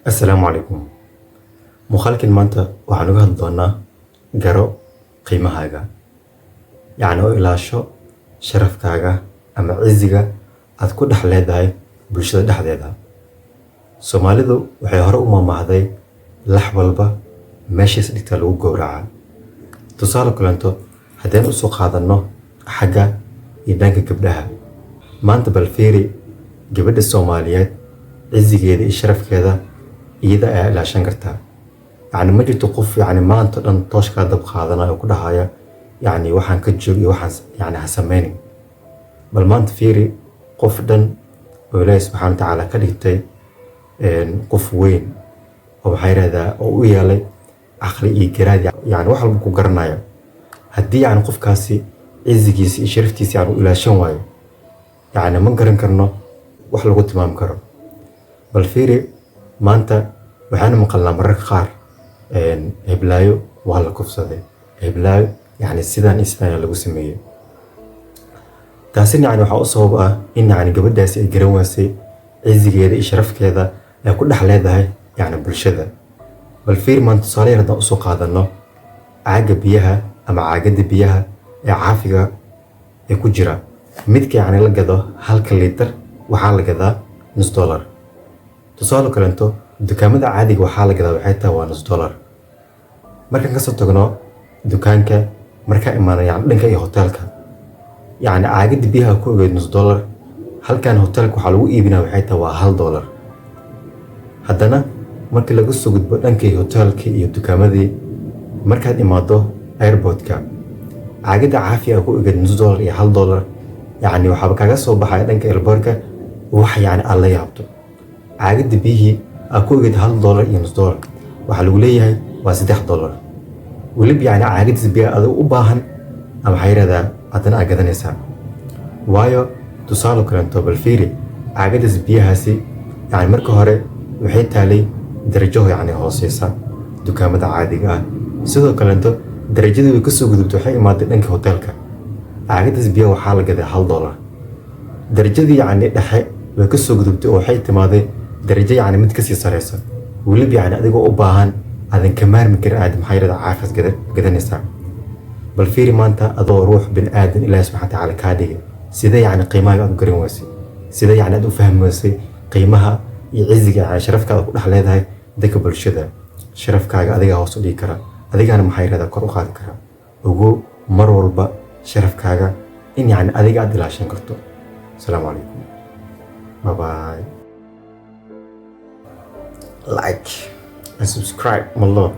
Assalaamu calaykum. Muuqaalkan maanta waxaan uga hadli doonaa garo qiimahaaga, yacni oo ilaasho sharafkaaga ama ciziga aad ku dhex leedahay bulshada dhexdeeda. Soomaalidu waxay hore u maahmaahday, "Lax walba meeshays dhigtaa lagu gowracaa." Tusaale kaleento, haddeen usoo qaadanno xagga iyo dhanka gabdhaha, maanta bal fiiri gabadha Soomaaliyeed, cizigeeda iyo sharafkeeda iyada ayaa ilaashan kartaa. Yacni ma jirto qof yacni maanta dhan tooshkaa dab qaadanaya oo ku dhahaya yacni waxaan ka joog iyo waxaan yacni ha sameynin. Bal maanta fiiri qof dhan oo Ilaahay subxaana wa tacaala ka dhigtay qof weyn oo maxaa yidhahdaa oo u yeelay caqli iyo garaad, yacni wax walba ku garanaya, haddii yacni qofkaasi cizigiisa iyo sharaftiisa yacni uu ilaashan waayo, yacni ma garan karno wax lagu tilmaami karo. Bal fiiri maanta, waxaanu maqalnaa mararka qaar, heblaayo waa la kufsaday, heblaayo yacni sidaan iyo sidaan ayaa lagu sameeyey. Taasina yacni waxaa u sabab ah in yacni gabadhaasi ay garan waysay cizigeeda iyo sharafkeeda ay ku dhex leedahay yacni bulshada. Bal fiiri maanta, tusaale yar haddaan usoo qaadanno caagga biyaha ama caagadda biyaha ee caafiga ee ku jira, midka yacni la gado halka liitar waxaa la gadaa nus dollar. Tusaale kaleento, dukaamada caadiga waxaa la gadaa waxay tahay waa nus dollar. Markaan kasoo tagno dukaanka, markaan imaano yacni dhanka iyo hoteelka, yacni caagadda biyaha ku ogeyd nus dollar, halkan hoteelka waxaa lagu iibinaa waxay tahay waa $1. Haddana markii laga soo gudbo dhankii hoteelkii iyo dukaamadii, markaad imaado airportka, caagadda caafiga ku ogeyd nus dollar iyo $1, yacni waxaaba kaga soo baxaya dhanka airportka wax yacni aad la yaabto. Caagadda biyihii aa ku ogeyd $1 iyo nus dollar, waxaa lagu leeyahay waa $3. Weliba yacni caagadiis biyaha adigu u baahan ama waxaa yidhahdaa haddana aad gadanaysaa. Waayo, tusaale kaleeto, bal fiiri caagadaas biyahaasi, yacni marka hore waxay taalay darajo yacni hooseysa dukaamada caadiga ah. Sidoo kaleeto darajadii way kasoo gudubtay, waxay imaaday dhanka hoteelka. Caagadaas biyaha waxaa la gaday $1. Darajadii yacni dhexe way kasoo gudubtay oo waxay timaaday darajo yacni mid kasii sareysa. Weliba yacni adigoo u baahan, aadan ka maarmi karin, aad maxaa yidhahdaa caafis gadanaysaa. Bal fiiri maanta, adoo ruux bin aadan Ilaahi subxana watacaala kaa dhigay, sidee yacni qiimaha aad u garan waysay? Sidee yacni aad u fahmi waysay qiimaha iyo ciziga, yacni sharafkaada ku dhex leedahay dadka bulshada? Sharafkaaga adigaa hoos u dhigi kara, adigaana maxaa yidhahdaa kor u qaadi kara. Ogow mar walba sharafkaaga in yacni adiga aad ilaashan karto. Asalaamu calaykum, bye bye. Like and subscribe, malo.